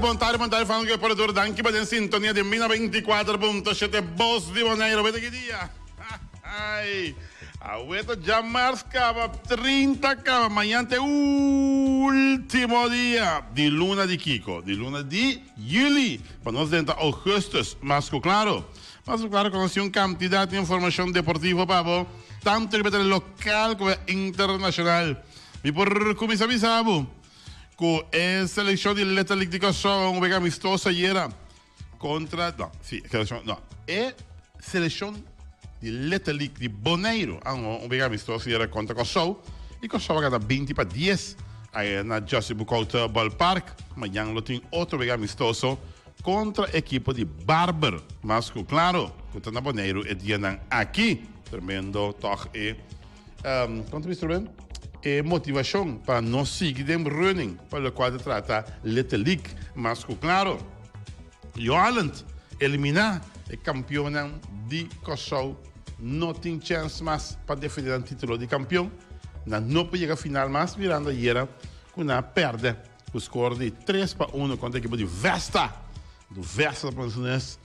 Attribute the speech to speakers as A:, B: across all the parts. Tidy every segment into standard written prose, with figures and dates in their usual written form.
A: Bon tardi, bon tardi, fan ku por tur. Danki pa den sintonia di mi 94.7 Bos di Boneiru. Wete ki dia? Ai, awe ta djamars kaba, 30 kaba. Mañan ta e ultimo dia di luna di kiko? Di luna di juli. Pa nos drenta augustus, mas ku klaro. Mas ku klaro ku nos tin un kantidat di informashon deportivo pa bo, tantu riba tele lokal komo internashonal. Mi por kuminsá bisa bo ku e selekshon di Little League di Kòrsou a un wega amistoso ayera kontra, no, si, selekshon, no, e selekshon di Little League di Boneiru a un wega amistoso ayera kontra Kòrsou i Kòrsou a gana binti pa dies ayera na Josie Boekhout Ballpark. Mañan lo tin otro wega amistoso kontra ekipo di Barber, mas ku klaro ku ta na Boneiru e dianan aki. Tremendo tòg e. Kon ta bisa Ruben? E motivashon pa no sigui den running pa lokual ta trata Little League. Mas ku klaro, Joalend eliminá e kampionnan di Kòrsou no tin chèns mas pa defendé nan título di kampion. Nan no por yega final mas mirando ayera ku nan a pèrdè ku skor di 3-1 kontra ekipo di Vesta. Vesta ta pone su nes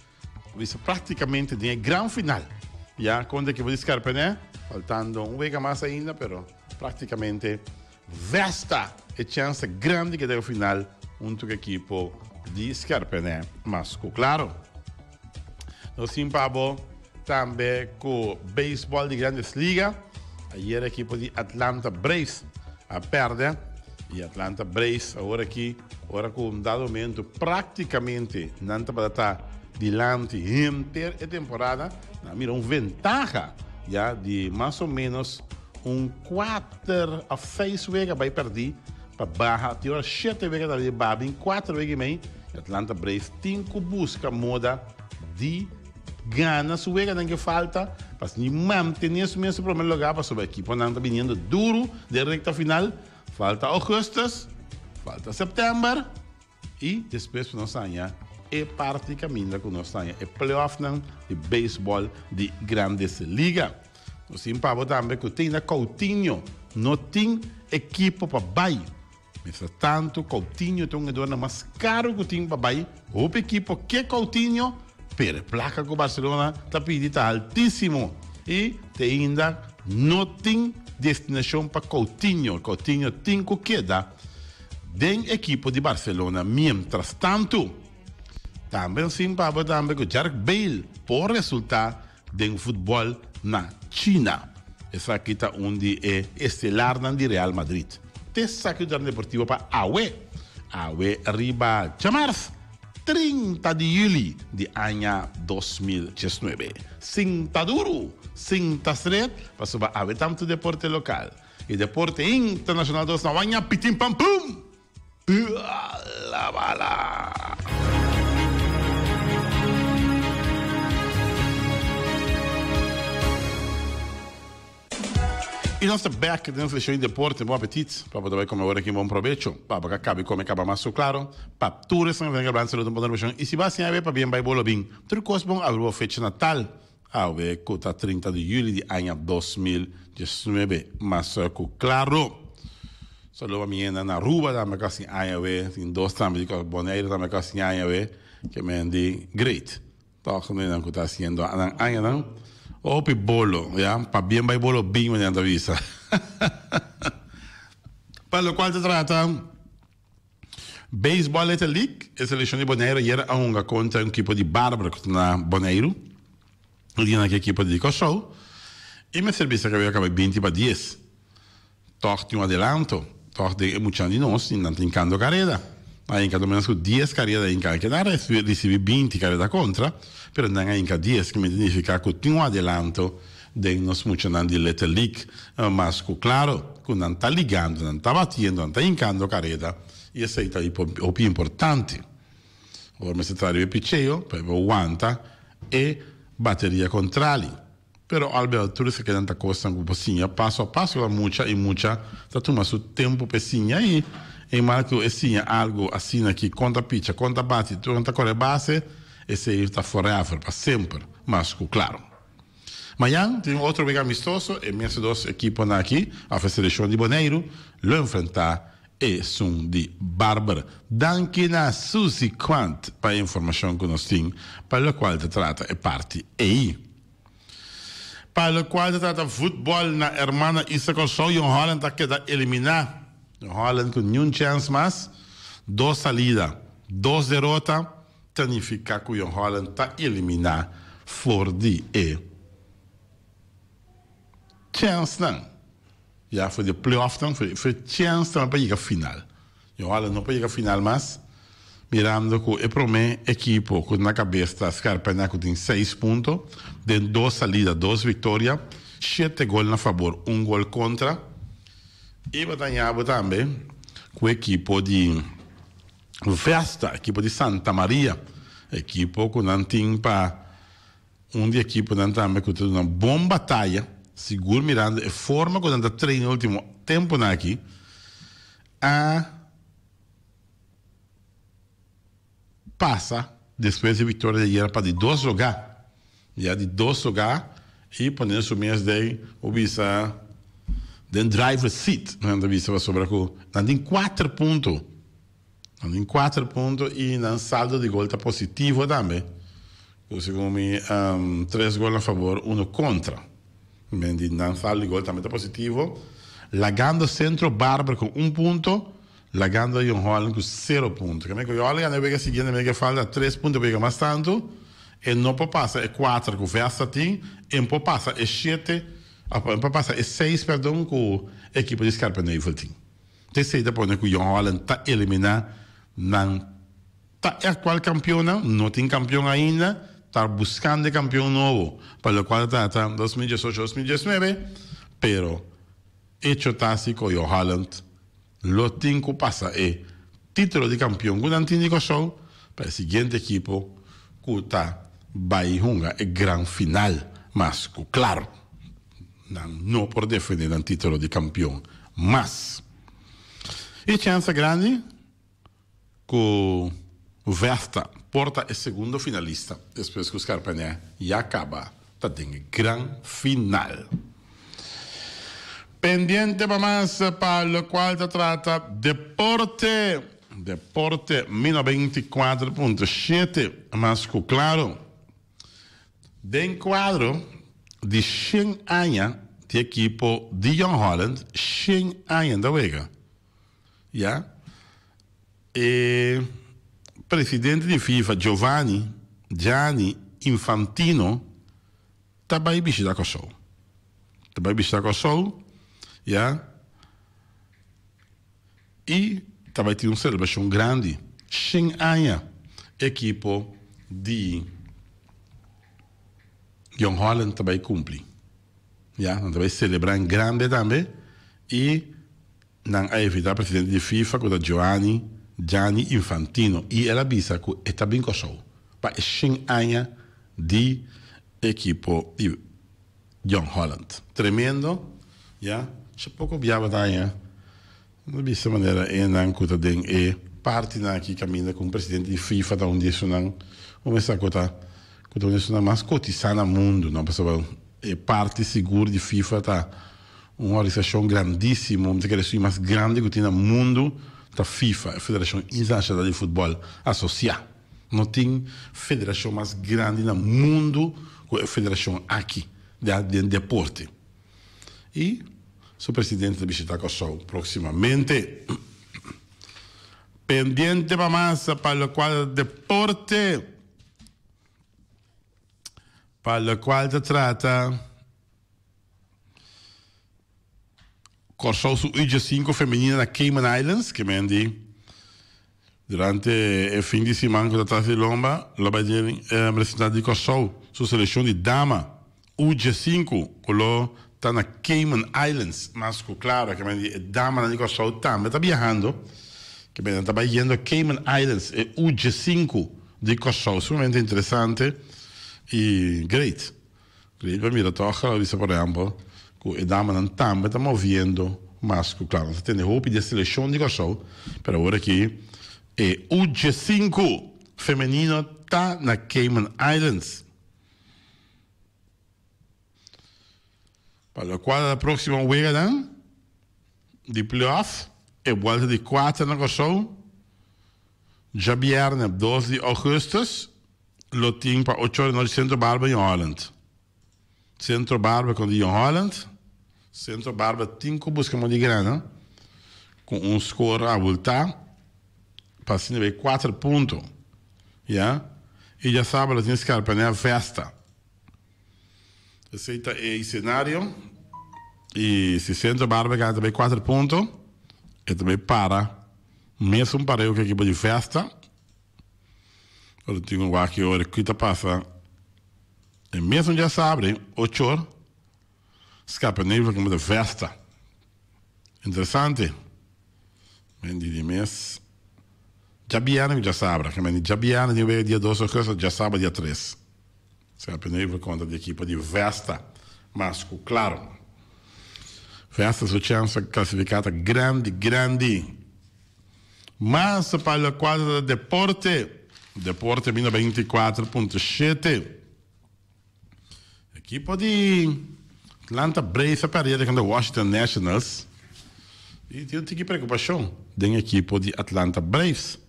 A: Bisa prácticamente den e gran final. Ya contra equipo di Scarpené, faltando un wega mas ainda, pero prácticamente Vesta e chance grandi que den final hunto cu equipo di Scarpené mas cu claro. Nos tin pa bo tambe cu baseball di Grandes Liga. Ayer equipo di Atlanta Braves a perde y Atlanta Braves awor aki Ora ku un dado momento práktikamente nan tabata ta dilanti henter e temporada, nan a mira un ventaha ya di mas o ménos un kuater òf seis wega bai pèrdí pa baha. Tin ora shete wega ta baha bin kuater wega i mei. Atlanta Braves tin ku buska moda di gana su weganan ke falta pa asina mantené su mes su promé lugá pasobra ekiponan ta biniendo duru den rekta final. Falta augustus, falta september y despues cu nos haña e parti caminda cu nos haña e playoffnan di baseball di Grandes Liga. Nos tin pa bo tambe cu te na Coutinho no tin ekipo pa bay. Mientras tanto Coutinho ta un jugadornan mas caro cu tin pa bay. Hopi ekipo ke Coutinho, pero e placa cu Barcelona ta pidi ta altisimo y te ainda no tin destinacion pa Coutinho. Coutinho tin cu keda den ekipo di Barcelona mientras tanto. Tambe nos tin papia tambe cu Gareth Bale por resulta den futbol na China. Esaki ta un di e estelarnan di Real Madrid. T'esaki Durante Deportivo pa awe. Awe riba djamars 30 di juli di aña 2019. Sinta duru, sinta stret, pasobra awe tantu deporte lokal i deporte internashonal dos na waña pitin pam pum! Bala bala! I nos ta bek den Fleshon di Deporte. Bon apetit. Pa bo ta bai kome ora aki. Bon probecho. Pa bo ka kabi kome kaba mas su klaro. Pa tur esnan ku ta den Saludo un bon dormishon. I si bo a siña awe pabien bai bo lo bin. Tur kos bon awe bo fecha natal. Awe ku ta 30 di juli di aña 2019. Mas ku klaro. Saludo pa mi hende na Aruba tambe ku a siña aña awe. Tin dos tambe di Bonaire tambe ku a siña aña awe. Ke men di great. Tòg nan ku ta hasiendo nan añanan hopi bolo, ya, pabien bai bolo bin manera nan ta bisa. Pa lokual ta trata Baseball Little League, e selekshon di Boneiru ayer a hunga kontra un ekipo di Barbara ku ta na Boneiru, e dia nan ku ekipo di Kòrsou, i mester bisa ku a kaba 20-10. Tòg tin un adelanto. Tòg den e muchanan di nos nan ta hinkando kareda. Nan a hinka lo menos ku dies kareda a hinka. Ke nan a risibí 20 kareda kontra, pero nan a hinka dies, ke mester nifiká ku tin un adelanto den nos muchanan di Little League. Mas ku klaro ku nan ta ligando, nan ta batiendo, nan ta hinkando kareda i esei ta hopi importante. Ora mester traha riba e picheo pa e por wanta e bateria kontrali. Pero Albert, tur esakinan ta kosnan ku bo siña paso a paso pa mucha i mucha ta tuma su tempu pa e siña i e mal ku e siña algu asina ki kon ta picha, kon ta bati, kon ta kore base, esei ta forever, pa semper, mas ku klaro. Mañan tin un otro wega amistoso, e mes dos ekiponan aki, òf e selekshon di Boneiru, lo enfrentá. esun di Barber. Danki na Suzy Quant pa e informashon ku nos tin pa lokual ta trata e parti ei. Pa lokual ta trata futbòl na Hermana Isa Kòrsou, Jong Holland ta keda eliminá. Jong Holland ku niun chèns mas, dos salida, dos derota, ta nifiká ku Jong Holland ta eliminá for di e chènsnan. Ya for di e playoffnan, for e chèns tambe pa yega final. Jong Holland no por yega final mas, mirando ku e promé ekipo ku na kabes ta Scherpenhek ku tin seis punto den dos salida, dos viktoria, shete gol na fabor, un gol kontra. I bo ta haña bo tambe ku ekipo di Vesta, ekipo di Santa Maria, ekipo ku nan tin pa Un di ekiponan tambe ku ta duna bon bataya, sigur mirando e forma ku nan ta train e ultimo temponan aki, a pasa despues di viktoria di ayera pa di dos lugá. Ya di dos lugá i pone su mes den, bo bisa, den driver's seat, nan ta bisa pasobra ku nan tin kuater punto. Nan tin kuater punto i nan saldo di gol ta positivo tambe, ku segun mi tres gol na fabor, uno kontra. Men di nan saldo di gol tambe ta positivo, lagando Centro Barber ku un punto, lagando Jong Holland ku sero punto. Kende ku Jong Holland gana e wega siguiente, men ke falta tres punto pa yega mas tantu, e no por pasa e kuater ku Vesta tin, e por pasa e shete, e por pasa e seis, perdon, ku ekipo di Scherpenheuvel tin. Esei ta pone ku Jong Holland ta eliminá nan ta e aktual kampionnan, no tin kampion ainda, ta buskando e kampion nobo pa lokual ta trata 2018, 2019, pero echo ta si ku Jong Holland lo tin ku pasa e titulo di kampion ku nan tin di Kòrsou pa e siguiente ekipo ku ta bai hunga e gran final mas ku klaro. Nan no por defende nan titulo di kampion mas. E chansa grandi ku Vesta por ta e segundo finalista despues ku Scarpanè ya kaba ta den e gran final. Pendiente pa mas pa lokual ta trata deporte. Deporte mi 94.7 mas ku klaro. Den kuadro di shen aña di ekipo di Jong Holland, shen aña ta wega, ya, e presidente di FIFA Giovanni Gianni Infantino ta bai bishita Kòrsou. Ta bai bishita Kòrsou, ya, i ta bai tin un selebrashon grandi, shen aña ekipo di Jong Holland ta bai kumpli. Ya, nan ta bai selebrá en grande tambe i nan a invitá presidente di FIFA ku ta Giovanni Gianni Infantino i el a bisa ku e ta bin Kòrsou pa e shen aña di ekipo di Jong Holland. Tremendo, ya. Sha poko biaba ta haña. No bisa manera e nan ku ta den e partinan aki kaminda ku un presidente di FIFA ta un di esunnan ku mester ku ta ku ta un di esunnan mas kotisá na mundu, no? Pasobra e parti sigur di FIFA ta un organisashon grandísimo, mi ta kere esun mas grandi ku tin na mundu ta FIFA, e Federashon Internashonal di Futbòl Asosiá. No tin federashon mas grandi na mundu ku e federashon aki den deporte. I su presidente ta bishita Kòrsou próksimamente. Pendiente pa mas pa lokual ta deporte, pa lokual ta trata. Kòrsou su uja sinku femenina na Cayman Islands, ke men di durante e fin di siman ku ta tras di lomba lo bai den representante di Kòrsou su selekshon di dama uja sinku ku lo ta na Cayman Islands. Mas ku klaro ke men di e damanan di Kòrsou tambe ta biahando, ke men nan ta bai yendo Cayman Islands e uja sinku di Kòrsou. Sumamente interesante i great. Great pa mira tòg, a bisa por ehèmpel, ku e damanan tambe ta moviendo mas ku kla. Nos a tende hopi di e selekshon di Kòrsou, pero awor aki e U-diesinku femenino ta na Cayman Islands. Pa lokual ta próksimo weganan di playoff. E buelta di kuater na Kòrsou, djabièrnè dos di ougùstùs, lo tin pa ocho ora di nochi Sentro Barber Jong Holland. Sentro Barber kontra Jong Holland. Sentro Barber tin ku buska mon di grana ku un skor abultá pa asina bay kuater punto, ya. I djasabra lo tin Scarpanea Vesta. Esey ta e escenario y si Centro Barber gana ta bay cuater punto e ta bay para mesun pareu cu ekipo di Vesta. Ora tin un wak ora ki ta pasa e mesun diasabra ocho or Scapa Nevel como ta Vesta. Interesante. Men di di mes djabièrnè ku djasabra. Ke men di djabièrnè tin wega dia dos augustus, djasabra dia tres. Skerpi Nuevo kontra di ekipo di Vesta mas ku klaro. Vesta su chèns pa klasifiká ta grandi grandi. Mas pa lokual ta deporte, Deporte bini 24.7. Ekipo di Atlanta Braves a pèrdè kontra Washington Nationals i tin un tiki preokupashon den ekipo di Atlanta Braves.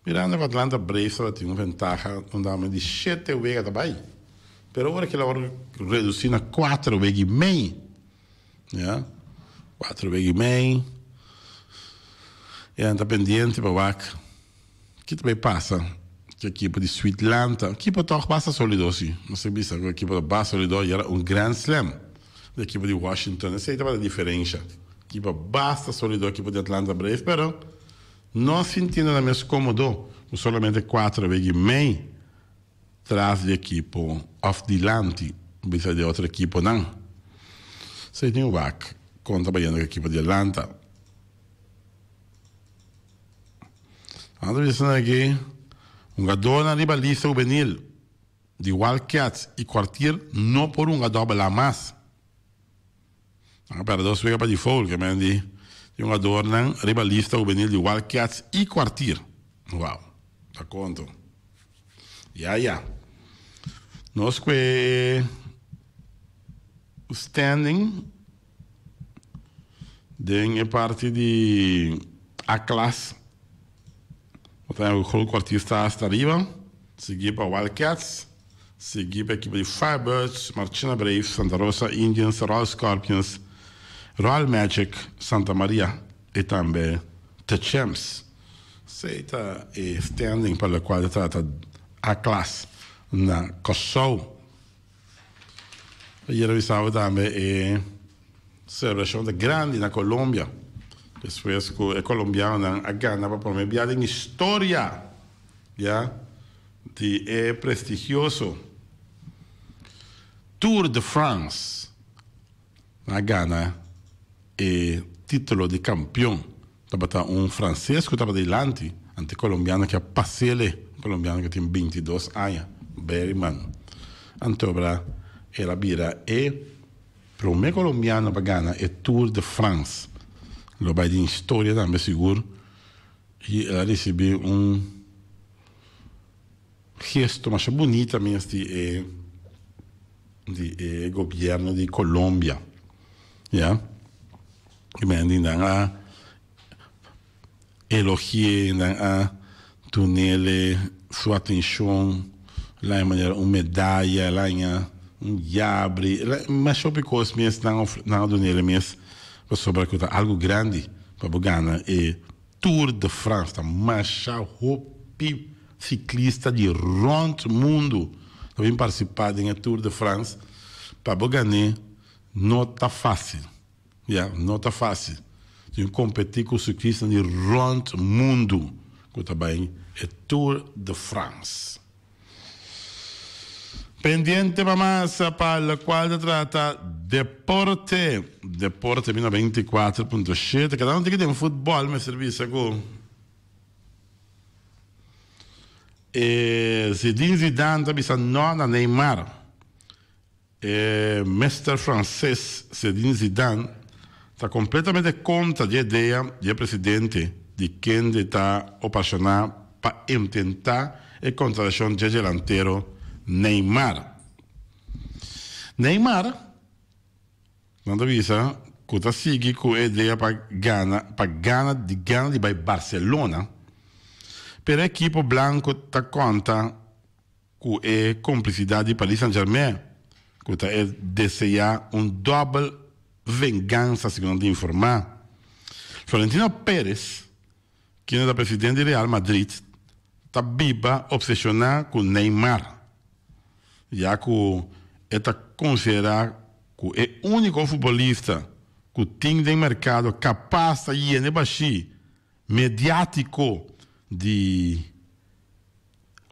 A: Mirando ku Atlanta Braves tabatin un ventaha unda di shete wega ta bai, pero ora kila wòrdu redusí na kuater wega i mei, ya, kuater wega i mei, i nan ta pendiente pa wak ki ta bai pasa ku ekipo di Sweetlanta, ekipo tòg basta sólido si, mester bisa ku ekipo ta basta sólido i era un grand slam di ekipo di Washington, esei tabata diferensha, ekipo basta sólido ekipo di Atlanta Braves, pero. No sintiendo nan mes komodo ku solamente kuater wega i mei tras di ekipo òf dilanti bisa di otro ekiponan. Esei tin wak kon ta bayendo ku ekipo di Atlanta. Nan ta bisa nan aki hungadónan riba lista hubenil di Wildcats i Kwartier no por hunga dòbel A mas. Nan a perde dos wega pa default, ke men di di hungadornan riba lista hubenil di Wildcats i Kwartier. Wow, ta konto. Ya ya. Nos kue standing den e parti di A klas. Bo ta haña ku Groot Kwartier sta hasta ariba, sigui pa Wildcats. Sigui pa ekipo di Firebirds, Marchena Braves, Santa Rosa Indians, Royal Scorpions, Royal Magic, Santa Maria y tambe The Champs. Esey ta e standing pa locual ta trata A klas na Kòrsou. Ayer a bisabo tambe e celebracion ta grandi na Colombia despues cu e colombianonan a gana pa prome bia den historia ya. Di e prestigioso Tour de France a gana e titulo di kampion. Tabata un franses ku tabata dilanti ante kolombiano ku a pas'ele, un kolombiano ku tin bintidos aña, Berryman. Antobra el a bira e prome kolombiano pa gana e Tour de France. Lo bai den historia tambe sigur i el a risibi un. Gesto masha bunita mes di e di e gobierno di Colombia ya y men di nan a elogie nan a dunele su atencion la manera un medaya la un yabri masha hopi cos mes nan a dunele mes pasobra cu ta algo grandi pa bo gana e Tour de France ta masha hopi siklista di rònt mundu ta bin partisipá den e Tour de France. Pa bo gan'é no ta fásil, ya, no ta fásil. Tin ku kompetí ku siklistanan di rònt mundu ku ta bai e Tour de France. Pendiente pa mas pa locual ta trata deporte. Deporte bina 24.7. Cada un tiki den futbol mester bisa cu e Zinedine Zidane ta bisa no na Neymar. E mester frances Zinedine Zidane ta completamente contra di e idea di e presidente di kende ta opasiona pa intenta e contratacion dje delantero Neymar. Neymar, nan ta bisa. ku ta sigui ku e idea pa gana pa gana di gana di bai Barcelona, pero e ekipo blanko ta konta ku e komplisidat di Paris Saint-Germain ku ta e deseá un dòbel vengansa segun nan ta informá. Florentino Perez, kende ta presidente di Real Madrid, ta biba opseshoná ku Neymar, ya ku e ta konsiderá ku e úniko futbolista ku tin den merkado kapas ta yena e bashí mediátiko di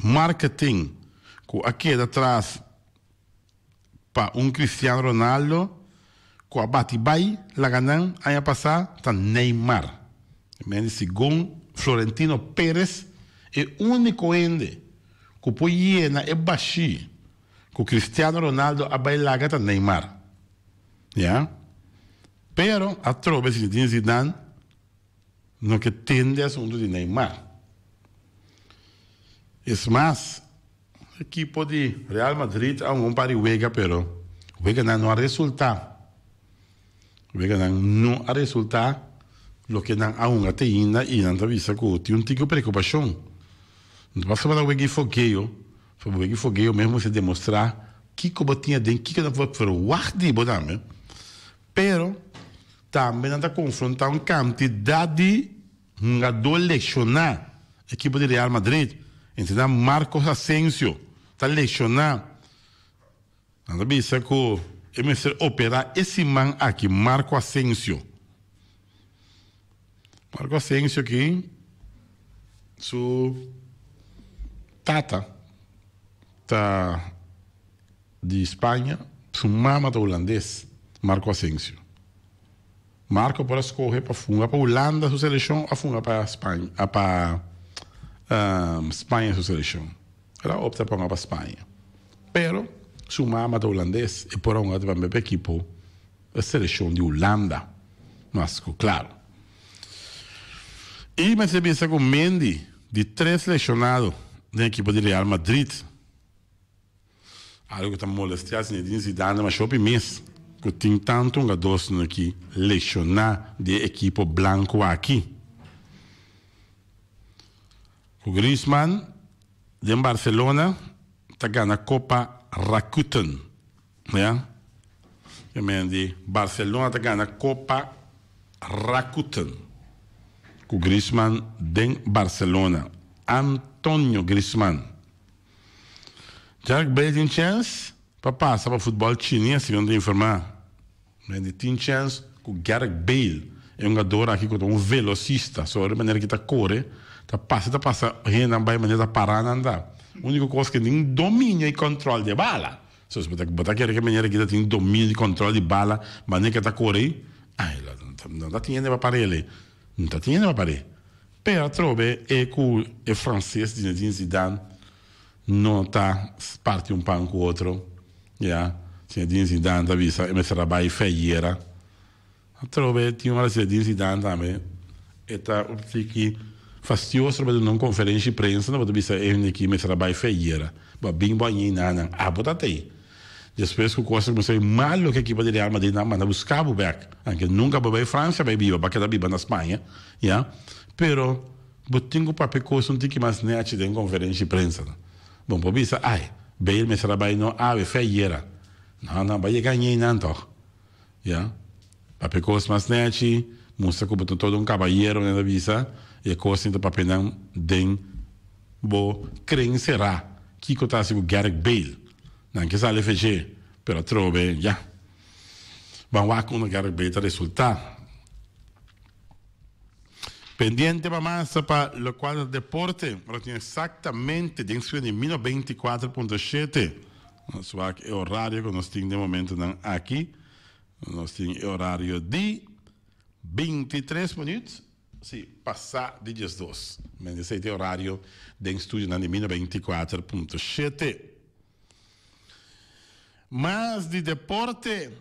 A: marketing ku a keda tras pa un Cristiano Ronaldo ku a bati bai laga nan aña pasá ta Neymar. Mende segun Florentino Perez e úniko hende ku por yena e bashí ku Cristiano Ronaldo a bai laga ta Neymar. Ya. Pero atrobe Zinedine Zidane no ke tende asuntu di Neymar. Es mas, ekipo di Real Madrid a hunga un par di wega pero weganan no a resulta. Weganan no a resulta loke nan a hunga te ainda y nan ta bisa cu tin un tiki preocupacion. No ta pasobra nan wega y fogeo, pasobra wega y fogeo mesmo mester demostra kico bo tin aden, kico nan por verwacht di bo tambe. Pero tambe nan ta confronta un cantidad di hungadó lesioná. Ekipo di Real Madrid, entre nan Marcos Asensio, ta lesioná. Nan ta bisa ku e mester operá e siman aki Marco Asensio. Marco Asensio ki su tata ta di Spaña, su mama ta hulandes, Marco Asensio. Marco por a scoge pa funga pa Hulanda su seleccion of funga pa Spaña pa Spaña su seleccion. El a opta pa hunga pa Spaña. Pero su mama ta hulandes e por a hunga tambe pa ekipo e seleccion di Hulanda. Mas cu claro. Y mester bisa cu Mendy di tres lesionado den ekipo di Real Madrid. Algo ku ta molestia Zinedine Zidane masha hopi mes ku tin tantu hungadosnan aki lesioná di e ekipo blanku aki. Ku Griezmann den Barcelona ta gana Copa Rakuten. Ya. E men di Barcelona ta gana Copa Rakuten. Ku Griezmann den Barcelona. Antonio Griezmann. Jack Bale tin chèns pa pasa pa futbòl chines, segun ta informá. Mendy tin chèns ku Gareth Bale, e hungador aki ku ta un velosista, so e manera ki ta kore, ta pasa ta pasa hendenan bai manera ta para nan ta. Úniko kos ke tin dominio i kòntròl di e bala. So si bo ta kere ku e manera ki ta tin dominio i kòntròl di bala manera ke ta kore ei, ai no ta tin hende pa para el ei. No ta tin hende pa par'é. Pero atrobe e ku e franses Zinedine Zidane no ta parti un pan ku otro. Ya, Zinedine Zidane ta bisa e mester a bai feyera. Atrobe tin ora Zinedine Zidane tambe e ta un tiki fastioso riba duna un konferensha di prensa no bo ta bisa e hende aki mester a bai feyera. Bo a bin bo a ñei nanan, abo ta tei. Despues ku kos a kuminsá bai mal loke ekipo di Real Madrid nan manda buska bo bek. Anke nunka bo bai Francia bai biba, bo a keda biba na Spaña, ya. Pero bo tin ku papia kos un tiki mas nechi den konferensha di prensa. Bo no por bisa, ai, Bale mester a bai no awe, fe ayera. No, no, bo a yega aña einan tòg, ya. Papia kos mas nechi, mustra ku bo ta todo un kabayero, nan ta bisa, i e kos tin ta papia nan den bo kren será. Kiko ta hasi ku Gareth Bale? Nan ke sali feché, pero atrobe ya. Ban wak unda Gareth Bale ta resultá. Pendiente pa mas pa lokual ta deporte, ora tin eksaktamente den sfera di mino 24.7. Nos wak e orario ku nos tin den momentonan aki. Nos tin e orario di 23 minuut. Sí, pasá di diesdos. Men esei ta e orario den studionan di Mino 24.7. Mas di deporte,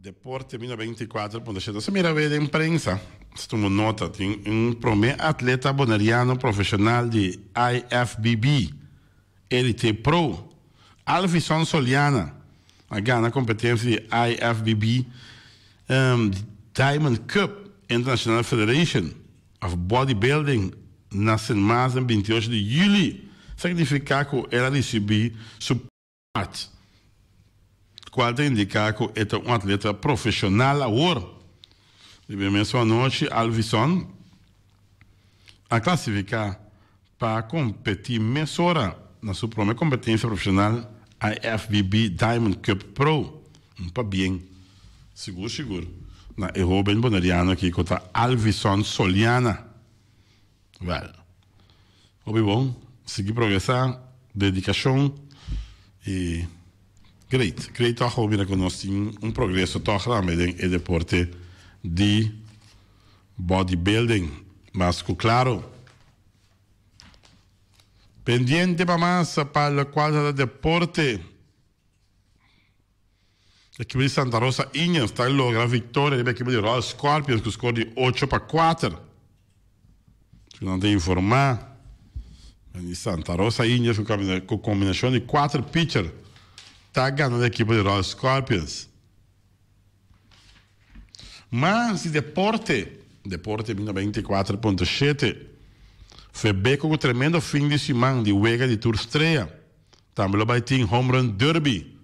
A: Deporte Mino 24.7. Nos a mira awe den prensa, nos tuma nota, tin un prome atleta boneriano profesional di IFBB Elite Pro, Alvison Soliana, a gana competencia di IFBB. Diamond Cup International Federation of Bodybuilding na Sint Maarten 28 di juli, significa cu el a ricibi su part, cual ta indica cu e ta un atleta profesional awor. Riba e mesun anochi Alvison a clasifica pa competi mesora na su prome competencia profesional IFBB Diamond Cup Pro. Un pabien sigur sigur na e hoben boneriano aki cu ta Alvison Soliana. Wel, hopi bon, sigui progresa, dedicacion y great, great toch hopi mira cu nos tin un progreso toch tambe den e deporte di bodybuilding. Mas cu claro, pendiente pa mas pa locual ta deporte. Ekipo di Santa Rosa Indians ta logra victoria riba ekipo di Royal Scorpions cu score di 8-4. Su nan ta informa di Santa Rosa Indians cu combinacion di 4 pitcher ta gana di ekipo di Royal Scorpions. Mas di deporte, Deporte 94.7. Febeco cu tremendo fin di siman di wega di tur strea. Tambe lo bai tin Home Run Derby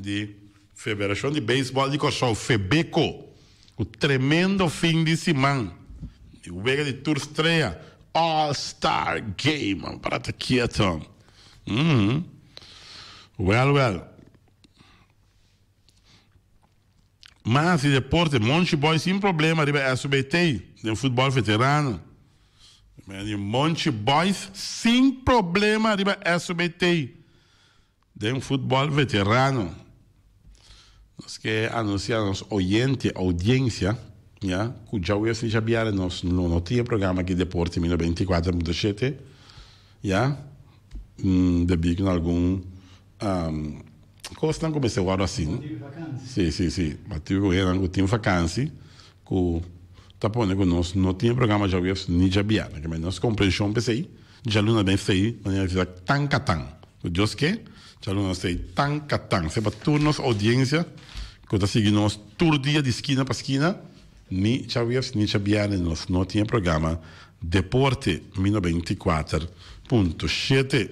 A: di Federashon di Beisbòl di Kòrsou, Febeko, ku tremendo fin di siman di wega di tur strea, All Star Game. Para ta kieto. Wèl wèl. Mas di deporte, Monchi Boys sin problema riba SBT den futbòl veterano. Monchi Boys sin problema riba SBT den futbòl veterano. Nos ke anunsiá nos oyente, oudiensia, ya, ku djawees ni djabièrnè nos lo no tin e programa aki Deporte mi 94.7, ya, debí ku na algun Kosnan ku mester wòrdu hasi. Si, si, si. Motibu ku hendenan ku tin vakansi ku ta pone ku nos no tin e programa djaweps ni djabièrnè. Ke nos komprenshon p'esei djaluna den sei manera di bisa tan katan. Ku Dios ke djaluna sei tan katan. Esei pa tur nos oudiensia ku ta sigui nos tur dia di skina pa skina ni djaweps ni djabièrnè nos no tin e programa Deporte mi 94.7.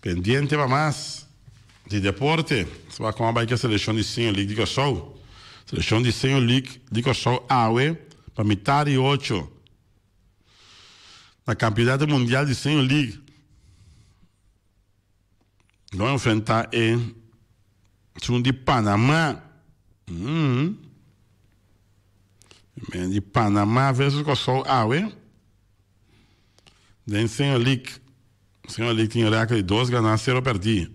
A: Pendiente pa mas di deporte. Sa wak kon a bai ku e selekshon di Senior League di Kòrsou. Selekshon di Senior League di Kòrsou awe pa mitar di ocho na Kampionato Mundial di Senior League lo enfrentá e esun di Panama. Di Panama versus Kòrsou awe. Den Senior League, Senior League tin record di dos ganá, sero pèrdí.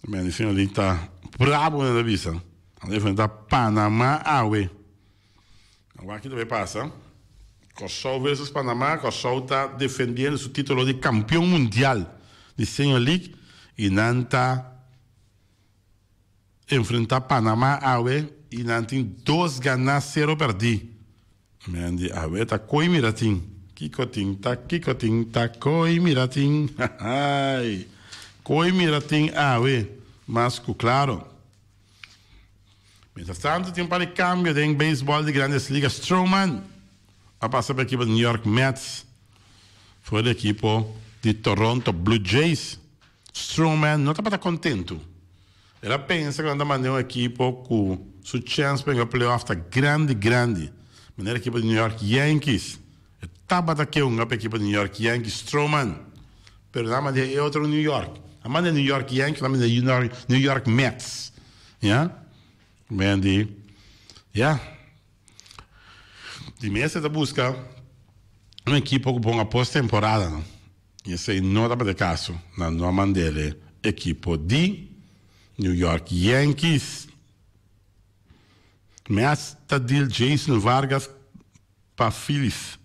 A: Men di Senior League ta brabo nan ta bisa. Nan ta enfrentá Panama awe. Awor aki ta bay pasa. Kòrsou versus Panama, Kòrsou ta defendiendo su título di kampion mundial di Senior League i nan ta enfrentá Panama awe i nan tin dos ganá, sero pèrdí. Men di awe ta koe mira tin. Kiko tin ta kiko tin ta koe mira tin hahay koe mira tin awe mas ku klaro. Mientras tanto tin un par di kambio den beisbòl di Grandes Ligas Stroman a pasa pa ekipo di New York Mets for di ekipo di Toronto Blue Jays. Stroman no tabata kontentu. El a pensa ku nan ta manda un ekipo ku su chèns pa yega playoff ta grandi grandi, manera ekipo di New York Yankees. E tabata ke hunga pa ekipo di New York Yankees, Stroman, pero nan a manda e otro New York. A manda New York Yankees, nan a manda New York Mets. Ya. Men di, ya. Di mes e ta buska un ekipo ku por hunga posttemporada, no. I esei no tabata e kaso. Nan no a mand'el e ekipo di New York Yankees. Mets ta deal Jason Vargas pa Phillies.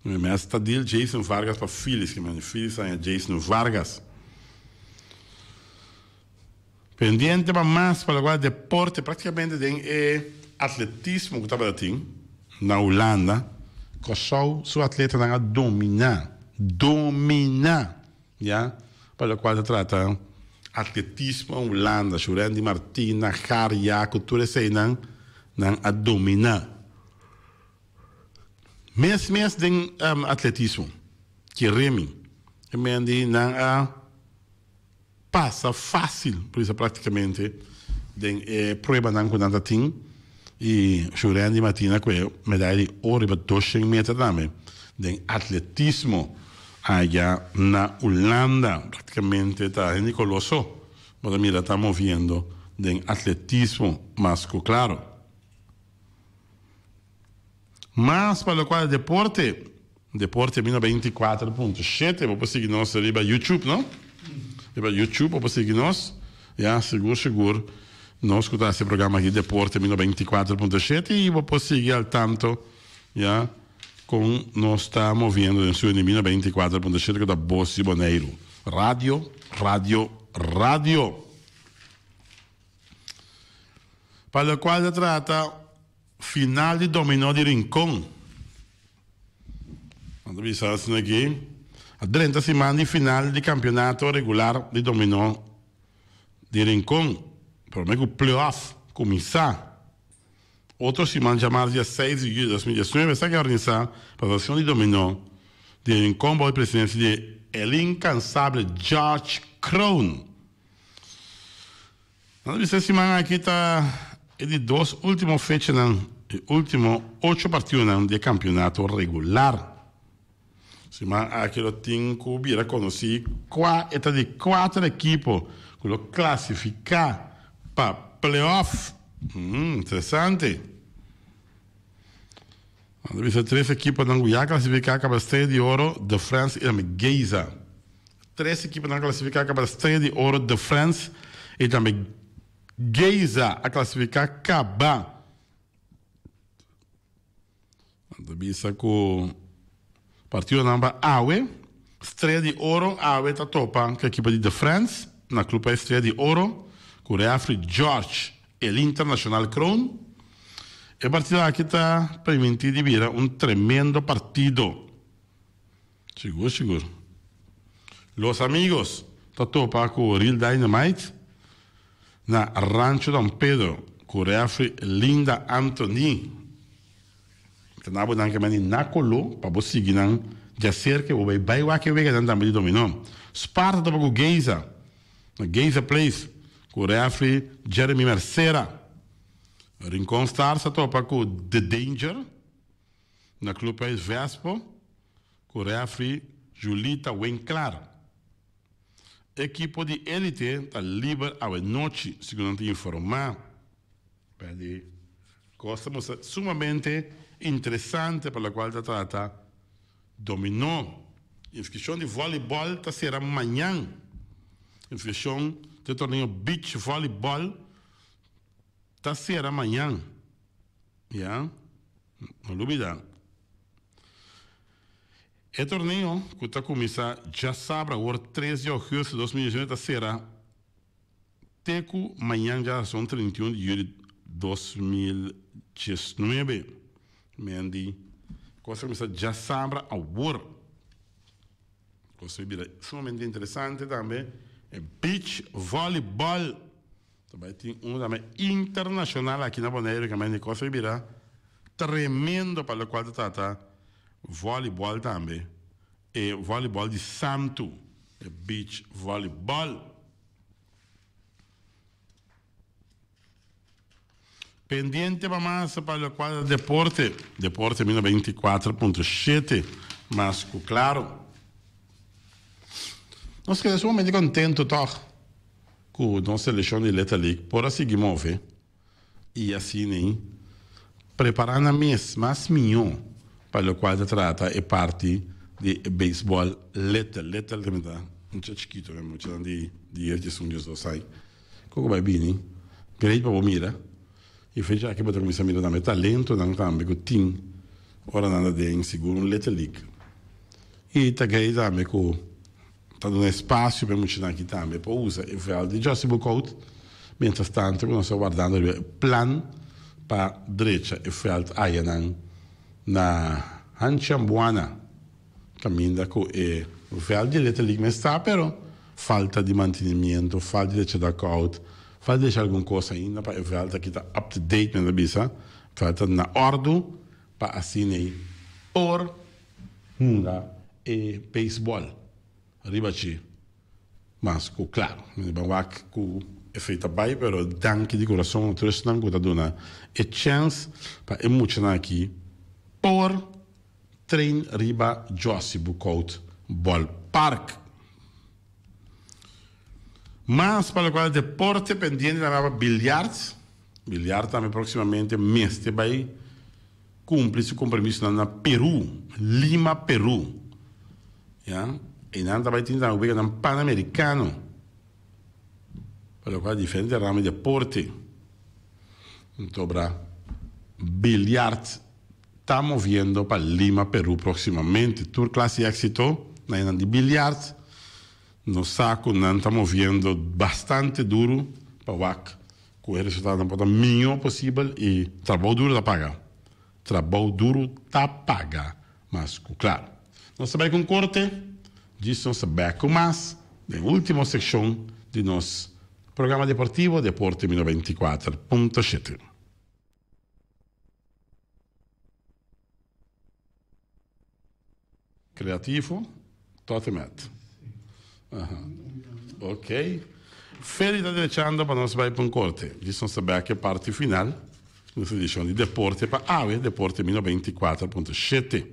A: Mets ta deal Jason Vargas pa Phillies. Ki manda Phillies haña Jason Vargas. Pendiente pa mas pa lokual deporte praktikamente den e atletismo ku tabata tin na Hulanda, Kòrsou su atletanan a dominá, dominá ya pa lokual ta trata. atletismo a Hulanda, Shurendi Martina, Garia, ku tur eseinan nan a dominá. Mes mes den atletismo, Jeremy, e men di nan a pasa fácil, por bisa prácticamente, den e pruebanan ku nan ta tin i Shurendi Martina ku e medaya di oro riba doshen meter tambe den atletismo aya na Hulanda. Prácticamente ta hende koló so bo ta mira ta moviendo den atletismo mas ku klaro. Mas pa lokual e deporte, Deporte Mina 24.7, bo por sigui nos riba YouTube, no? Riba YouTube bo por sigui nos. Ya, sigur sigur nos ku ta hasi e programa aki Deporte Mina 24.7 i bo por sigui al tanto, ya, kon nos ta moviendo den studio di Mina 24.7 ku ta Bos di Boneiru. Radio, radio, radio. Pa lokual ta trata Final di dominó di Rincon. Nan ta bisa asina aki, A drenta siman di final di kampionato regular di dominó di Rincon, promé ku play-off kuminsá otro siman djamars dia seis di yüli 2019. Esaki a organisá pa Asosiashon di Dominó di Rincon bou di presidensia di el inkansable George Kroon. Nan ta bisa e siman aki ta e di dos ultimo fechanan, e ultimo ocho partidonan di e kampionato regular. Siman aki lo tin ku bira konosí kua e ta di kuater ekipo ku lo klasifiká pa playoff. Interesante. Nan ta bisa tres ekiponan ku ya klasifiká kaba Estrella di Oro, De France i tambe Geyza. Tres ekiponan klasifiká kaba Estrella di Oro, De France i tambe Geyza a klasifiká kaba. Nan ta bisa ku partidonan pa awe, Estrella di Oro awe ta topa ku ekipo di De France na Club Estrella di Oro ku refri George El Internacional Kroon. E partido aki ta primintí di bira un tremendo partido. Sigur sigur. Los Amigos ta topa ku Real Dynamite na Rancho Don Pedro ku refri Linda Anthony. Ta na bo nan ke mandi na kolo pa bo sigui nan djaserka i bo bai bai wak e weganan tambe di dominó. Sparta topa ku Geysa na Geysa Place ku refri Jeremy Mercera. Rincon Stars a topa ku The Danger na Clubhuis Vespo ku refri Julita Winklar. Ekipo di elite ta liber awe nochi, segun nan ta informa. P'e kos ta mustra sumamente interesante pa lokual ta trata dominó. Inskripshon di vòlibòl ta sera mañan. Inskripshon di e torneo beach vòlibòl ta sera mañan. Ya, no lubida. E torneo ku ta kuminsá djasabra awor tres di ougùstùs 2019 ta sera te ku mañan djarason 31 di yüli 2019. Men di kos ta kuminsá djasabra awor. Kos ta bira sumamente interesante tambe. E beach volleyball. Ta bai tin un tambe internacional aki na Boneiru ke mende kos a bira tremendo pa lokual ta trata volleyball tambe e volleyball di santu e beach volleyball. Pendiente pa mas pa lokual ta deporte deporte mil 24.7 mas ku klaro. Nos keda sumamente kontento tòg. Ku nos selekshon di Little League por a sigui move i asina prepará nan mes mas mihó pa lokual ta trata e parti di e beisbòl Little. Little ta mita mucha chikitu, muchanan di dies, diesun, diesdos ai. Kiko bai bini great pa bo mira i fecha aki bo ta kuminsá mira tambe talentonan tambe ku tin ora nan ta den sigur un Little League. I ta great tambe ku. Ta duna espasio pa e muchanan aki tambe pa usa e veld di Jossy Boekhout. Mientras tanto ku nos ta wardando riba e plan pa drecha e veld ayanan na Hanchambuana, kaminda ku e veld di Little League mes ta, pero. Falta di mantenimiento, falta di drecha dugout, falta di drecha algun kos ainda pa e vèlt aki ta up to date men ta bisa, vèlt ta na òrdu pa asina ei por hunga e beisbòl riba dje. Mas ku klaro, mi ban wak ku esei ta bai, pero danki di kurason na tur esnan ku ta duna e chèns pa e muchanan aki por train riba Jossy Boekhoudt Ballpark. Mas pa lokual deporte pendiente tambe aba biljart. Biljart tambe próksimamente mester bai kumpli su kompromisonan na Peru, Lima, Peru. Ya, einan ta bai tin tambe weganan Panamerikano pa lokual diferente ramo di deporte. Ntobra biljart ta moviendo pa Lima, Peru próksimamente. Tur klas di éksito na einan di biljart. Nos sa ku nan ta moviendo bastante duru pa wak ku e resultadonan por ta mihó posibel i trabou duru ta paga. Trabou duru ta paga mas ku klaru. Nos ta bai ku un korte, djis nos ta bek ku mas den ultimo sekshon di nos programa deportivo Deporte Mi 94.7. Creativo tot en met. Aha. Ok. Ferry ta drechando pa nos bai pa un corte. Djis nos ta bek e parti final. Nos edicion di Deporte pa awe, Deporte Mi 94.7.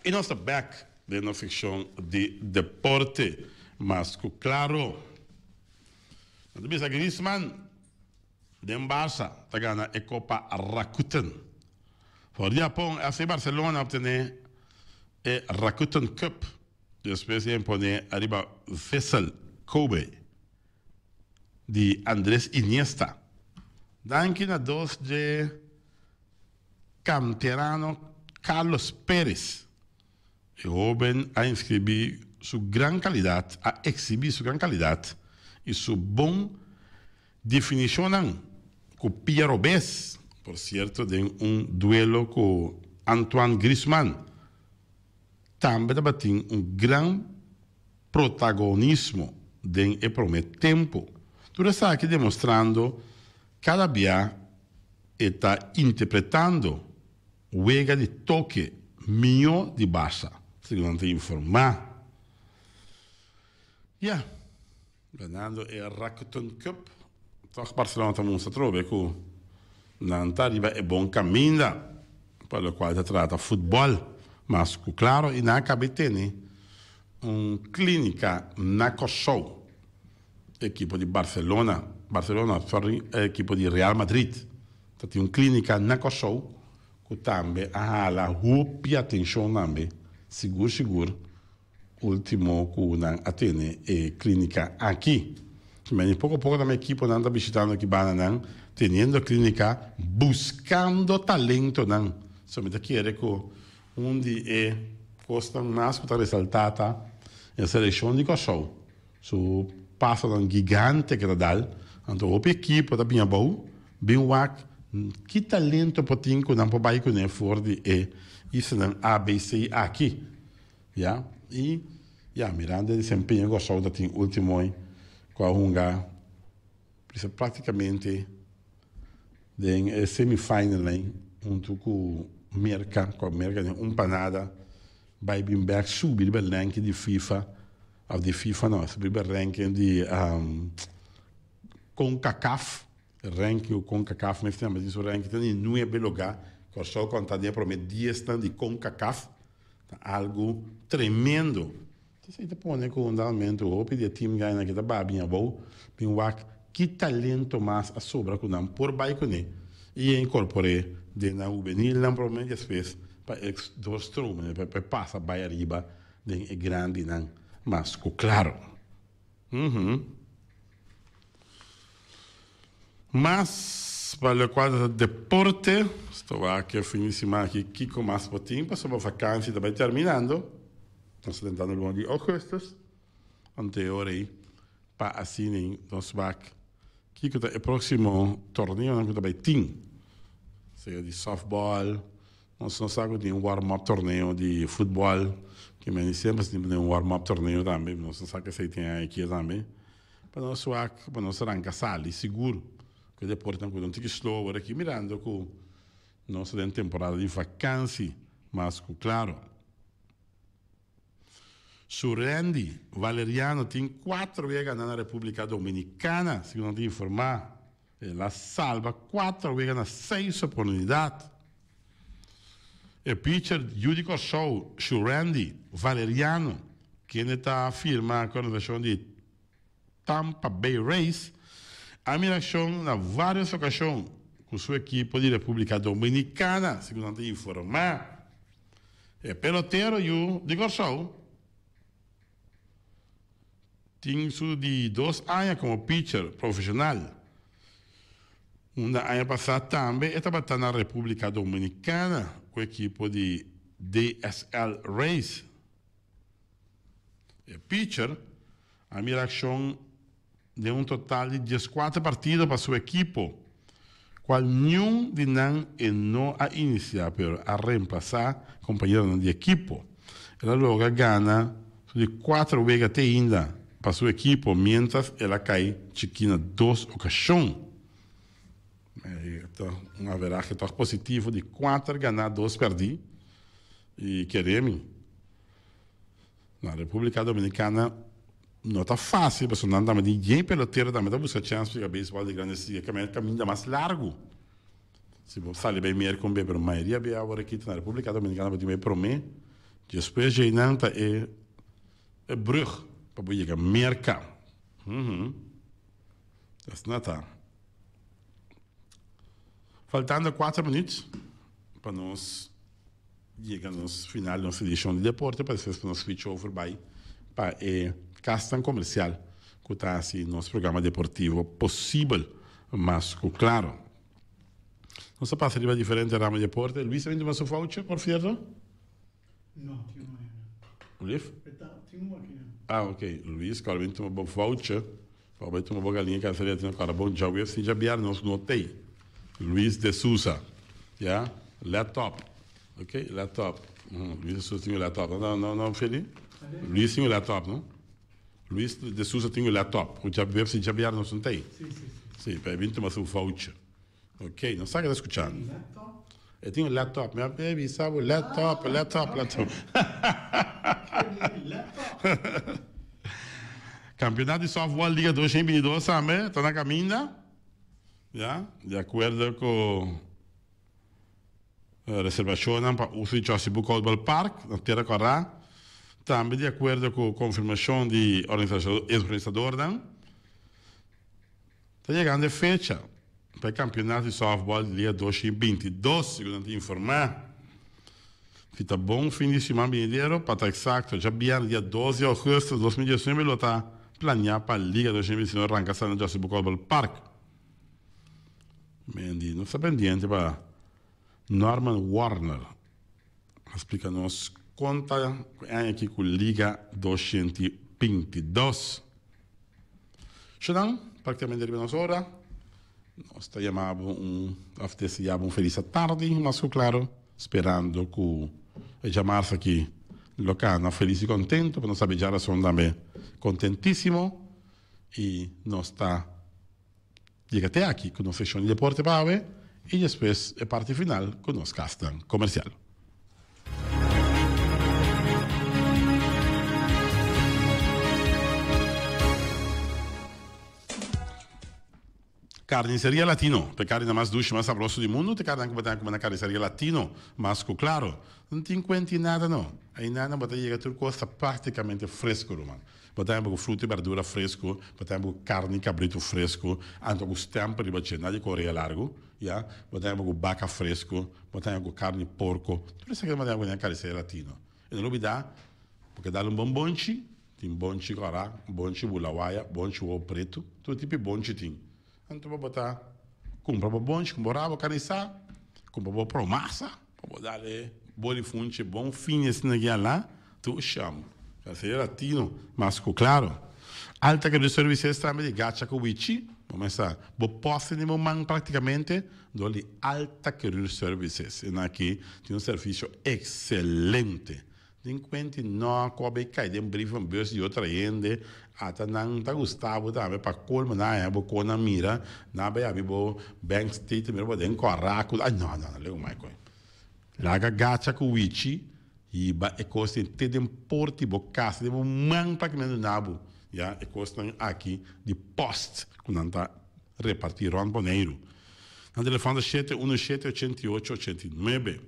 A: Y nos ta bek den nos seccion di Deporte. Mas cu claro. Nan ta bisa Griezmann den Barça ta gana e Copa Rakuten. For di Japon, FC Barcelona a obtene e Rakuten Cup despues di a impone ariba Vissel Kobe di Andres Iniesta. Danki na dos dje canterano Carlos Perez. E hoben a inscribi su gran calidad, a exhibi su gran calidad y su bon definicionnan cu pia robes, por cierto den un duelo cu Antoine Griezmann tambe tabatin un gran protagonismo den e prome tempo. Tur esaki demostrando cada bia e ta interpretando Wega di toke mihó di Barça, segun nan ta informá. Ya, ganando e Rakuten Cup, tòg Barcelona ta mustra atrobe ku nan ta riba e bon kaminda pa lokual ta trata futbòl. Mas ku klaro i nan a kaba di tene un klínika na Kòrsou. Ekipo di Barcelona, Barcelona, sorry, e ekipo di Real Madrid ta tin un klínika na Kòrsou ku tambe a hala hopi atenshon tambe, sigur sigur último ku nan a tene e klínika aki. Meni poko poko tambe ekiponan ta bishitando aki bandanan teniendo klínika buskando talentonan. So mi ta kere ku un di e kosnan mas ku ta resaltá ta e selekshon di Kòrsou. Su pasonan gigante ke ta dal, anto hopi ekipo ta bin abou, bin wak ki talento por tin ku nan por bai kuné for di e islanan ABC aki. Ya, i ya, mirando e desempeño ku Kòrsou ta tin último ku a hunga bisa práktikamente den e semifinalnan huntu ku Merka, ku Merka den un panada bai bin bèk subi riba e ranking di FIFA. Of di FIFA no, esaki riba ranking di Concacaf, ranking ku Concacaf mester tin su ranking ta di nuebe lugá, Kòrsou konta den e promé diesnan di Concacaf, ta algu tremendo. Entonces ei ta pone ku un dado momento hopi di e team gainan aki ta baha bin abou, bin wak ki talento mas a sobra ku nan por bai kuné i e inkorpor'é den nan hubenilnan promé despues pa e doorstromen, pa e pasa bai ariba Den e grandinan mas ku klaro. Uhum. Mas pa lokual ta deporte, sto wak e fin di siman aki kiko mas por tin pasobra vakansi ta bai terminando. Nos ta tentando luna di augustus, anto e ora ei pa asina nos wak kiko ta e proksimo torneonan ku ta bai tin. Sea di softball, nos no sa ku tin un warm up torneo di futbòl, ke meni semper tin un warm up torneo tambe, nos no sa ku esei tin aki tambe. Pa nos wak, pa nos ranka sali sigur ku e deportenan ku no tin ki slow awor aki mirando ku nos ta den temporada di vakansi mas ku klaro. Surendi Valeriano tin kuater wega na na Republica Dominicana, segun nan ta informa. El a salba kuater wega na seis oportunidat. E pitcher yu di Kòrsou, Shurandy Valeriano, kende ta firma ku organisashon di Tampa Bay Rays, a mira akshon na vários okashon ku su ekipo di Republica Dominicana, segun nan ta informa. E pelotero yu di Kòrsou tin su di dos aña komo pitcher profeshonal. Unda aña pasá tambe e tabata na Repúblika Dominikana ku ekipo di DSL Rays. E pitcher a mira akshon den un total di dieskuater partido pa su ekipo, kual niun di nan e no a inisiá pero a remplasá kompañeronan di ekipo. El a logra gana su di kuater wega te ainda pa su ekipo miéntras el a kai chikí na dos okashon. Ta un averahe tòg positivo di kuater ganá dos pèrdí i kere mi. Na Republica Dominicana no ta facil pasobra nan tambe tin yen pelotero tambe ta busca chance pa yega baseball di Grandes Ligas caminda caminda mas largo. Si bo sali bay Merca un bey pero mayoria bey awor aki ta na Republica Dominicana bo tin bay prome despues djey nan ta e e brug pa bo yega Merca. Asina ta. Faltando cuatro minuut pa nos. Yega nos final nos edishon di deporte pa despues pa nos switch over bai pa e kasnan komersial ku ta hasi nos programa deportivo posibel mas ku klaro. Nos a pasa riba diferente ramo di deporte. Luis a bin tuma su voucher por sierto?
B: No, tin un aña.
A: Luis?
B: E ta, tin un aki nan.
A: Ah, ok. Luis, kòrda bin tuma bo voucher pa bai tuma bo galiña kanseria tin kòrda bon djaweps ni djabièrnè nos no tei. Luis de Sousa, ya, laptop. Ok, laptop. Luis de Sousa tin un laptop. No, no, no, Feli? Luis tin un laptop, no? Luis de Sousa tin un laptop. Ku djaweps ni djabièrnè nos no tei.
B: Si, si, si.
A: Si, pa e bin tuma su voucher. Ok, nos sa ke ta skuchando. E tin un laptop. Mi a bisa bo laptop, laptop, laptop. Kampionato di softball Liga 2022 tambe ta na kaminda. Ya, di akuerdo ku reservashonnan pa uso di Jossy Boekhout Ballpark na Tera Kòrá. Tambe di akuerdo ku konfirmashon di organisadornan. Ta yegando e fecha pa e kampionato di softball di Liga 2022, segun nan ta informá. Si ta bon fin di siman binidero, pa ta eksakto, djabièrnè dia dos di ougùstùs 2019 lo ta planiá pa Liga 2021 ranka sa na José Boekhoudt Park. Mendi, nos ta pendiente pa Norman Warner a splika nos kon ta ku e aña aki ku Liga 2022. Shonan, praktikamente riba nos ora. Nos ta yama bo un, of desea bo un felis atardi, mas ku klaro, sperando ku e djamars aki lo kana felis i kontento, pa nos sabi djarason tambe kontentisimo i nos ta yega te aki ku nos sekshon di deporte pa awe i despues e parti final ku nos kasnan komersial. Carniceria Latino, ta e carni mas dushi, mas sabroso di mundu, ta e carninan cu bo ta cume na Carniceria Latino, mas cu claro, no tin cuenti nada no. Ayina bo ta yega tur cos ta practicamente fresco, ruman. Bo ta heba cu fruta y berdura fresco, bo ta heba cu carni cabrito fresco, anto cu stemper riba dje, na di corea largo, ya, bo ta heba cu baca fresco, bo ta heba cu carni porco, tur esaki bo ta heba cu den Carniceria Latino. Y no lubida, bo ke dal un bon bonchi, tin bonchi cora, bonchi bulawaya, bonchi wowo preto, tur tipo di bonchi tin. Anto bo ta cumpra bo bonchi cu bo rabo carnisa, cumpra bo promasa, pa bo dal e boli funchi bon fini asina aki ala, tur sham. Carniceria Latino, mas cu claro. Alta Credit Services tambe di Gacha cu Wichi. Bo mester sa, bo post den bo man praktikamente dor di Alta Career Services. E nan aki tin un servisio ekselente. Tin kuenti no ku a bay kai den brievenbus di otro hende, ata nan ta gusta bo tambe pa kolmo nan haña bo kon nan mira, nan a bay abi bo bank statement bo den kòrá ku, ay no no no legu mai koe. Laga gacha ku wichi hiba e kos den te den porti bo kas den bo man pa kimen duna bo ya e kosnan aki di post ku nan ta reparti rònt Boneiru. Nan telefòn ta shete unu shete ochenta i ocho 89.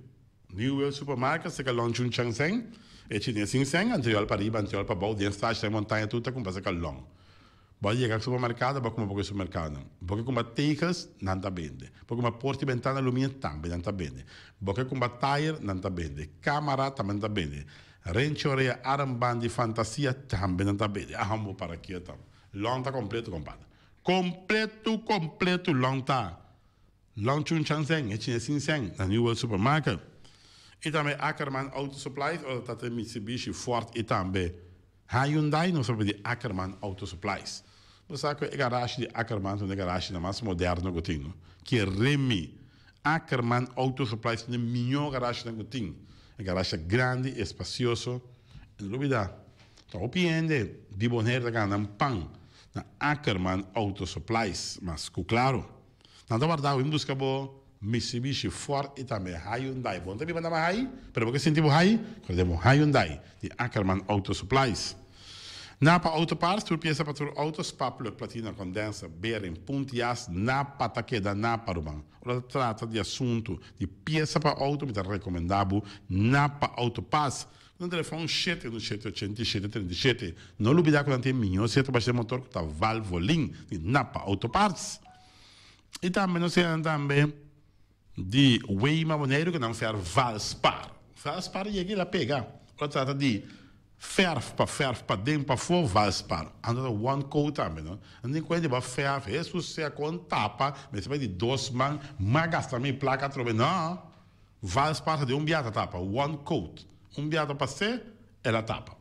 A: New World Supermarket seka Long Chun Chang Seng, e chines sin seng, anterior pa riba, anterior pa bou, den stage den montaña tur ta kumpra seka Long. Bo a yega supermerkado, bo a kumpra poko e supermerkadonan. Bo ke kumpra tegels, nan ta bende. Bo ke kumpra porta i bentana aluminio, tambe nan ta bende. Bo ke kumpra tayer, nan ta bende. Kamara, tambe nan ta bende. Renchi orea, armband di fantasia, tambe nan ta bende. Aha, bo para kieto. Long ta kompleto, kompadre. Kompleto, kompleto Long ta. Long Chun Chan Seng, e chines sin seng, na New World Supermarket. I tambe Ackerman Auto Supplies, ora ta te Mitsubishi, Ford i tambe Hyundai, nos a pidi Ackerman Auto Supplies. Bo sa ku e garashi di Ackerman ta un e garashinan mas moderno ku tin, no? Ke remi! Ackerman Auto Supplies ta un e mihó garashinan ku tin. E garashi ta grandi, espasioso. I no lubidá, ta hopi hende di Bonaire ta gana nan pan na Ackerman Auto Supplies, mas ku klaro. Nan ta warda bo bin buska bo Mitsubishi, Ford i tambe Hyundai. Bo no ta biba na Mahai, pero bo ke sinti bo hai, kore den bo Hyundai di Ackerman Auto Supplies. Napa Auto Parts, tur piesa pa tur auto, spark plug, platina, condenser, bearing, punt jas, Napa ta keda Napa ruman. Ora ta trata di asuntu di piesa pa auto mi ta recomenda bo Napa Auto Parts. Nan telefon shete unu shete 87 37. No lubida ku nan tin e mihó seta pa shete motor ku ta Valvoline di Napa Auto Parts. I tambe nos hende tambe di Weima Boneiru ku nan fèrf Valspar. Valspar yega i la pega. Ora trata di fèrf pa fèrf paden pafó Valspar. Anto ta one coat tambe no. Nan tin kuenta di bo a fèrf Hesus sea kon tapa mester bai di dos man ma gasta mi plaka atrobe no. Valspar ta di un bia ta tapa one coat. Un bia ta pas'é el a tapa.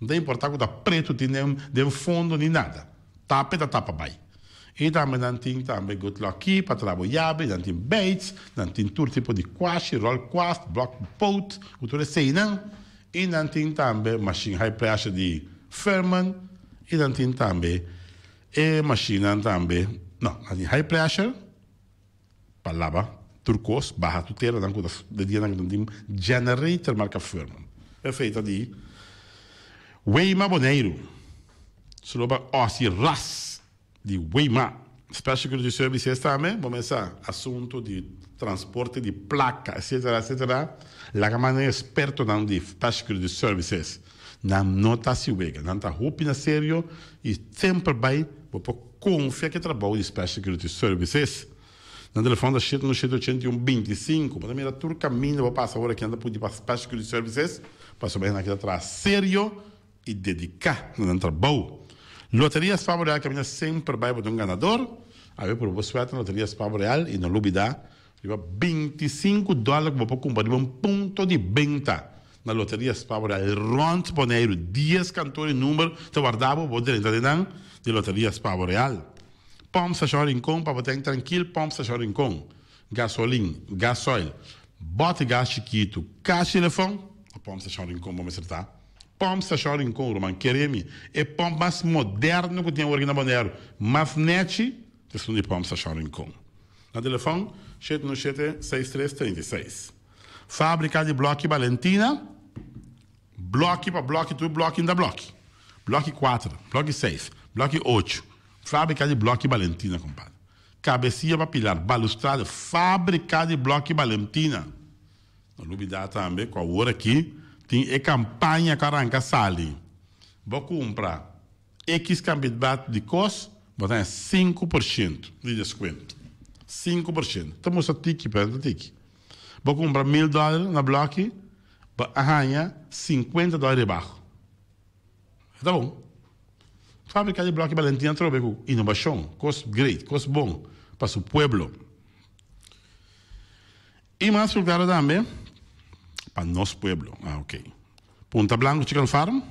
A: No ta importa ku ta pretu tin den den fondo ni nada. Tape ta tapa bai. I tambe nan tin tambe good lucky pa traha bo yabi, nan tin baits, nan tin tur tipo di kwashi, ròl kwast, blòk poot, ku tur eseinan. I nan tin tambe mashin high pressure di Firman i nan tin tambe e mashinnan tambe, no, nan tin high pressure pa laba tur kos, baha tur teranan ku ta de dianan ku nan tin generator marka Firman. Esei ta di Weima Boneiru. Su lo pa Ossie Ras di Weima. Special Security Services tambe, bo mester sa asuntu di transporte di plaka etcetera etcetera, laga manda e expertonan di Special Security Services. Nan no ta hasi wega, nan ta hopi na serio y semper bay bo por confia cu e trabou di Special Security Services. Nan telefon ta shete no shete 81 25. Bo ta mira tur caminda bo pasa ora ki nan ta pudi pa Special Security Services pasobra esnan ki ta traha serio y dedica na nan trabou. Loteria Spavo Real caminda semper bay bo ta un ganador. Awe puru bo suerte na Loteria Spavo Real y no lubida riba 25 dollar cu bo por cumpra riba un punto di benta na Loteria Spavo Real rond Boneiru. Dies kantoor y number ta warda bo, bo drenta den nan di Loteria Spavo Real. Pomp Station Rincon pa bo ten trankil Pomp Station Rincon. Gasolin, gasoil, bote gas chikitu, cash telefon, na Pomp Station Rincon bo mester ta. Pomp Station Rincon, ruman, kere mi, e pomp mas moderno ku tin awor aki na Boneiru, mas nechi, ta esun di Pomp Station Rincon. Na telefon, shete no shete, seis tres, 36. Fabrika di Bloki Balentina, bloki pa bloki, tur bloki ta bloki. Bloki kuater, bloki seis, bloki ocho. Fabrika di Bloki Balentina, kompadre. Kabesia pa pilar, balustrada, fabrika di Bloki Balentina. No lubida tambe ku awor aki tin e kampaña ku a ranka sali. Bo kumpra ekis kantidat di kos, bo ta haña 5% di deskuento. 5%. Ta mustra tiki, pero no ta tiki. Bo kumpra mil dòler na blòki, bo a haña 50 dòler rebaho. E ta bon. Fábrika di blòki Balentina trobe ku inovashon, kos great, kos bon pa su pueblo. I mas lugar tambe pa nos pueblo. Ah, ok. Punta Blanco Chicken Farm,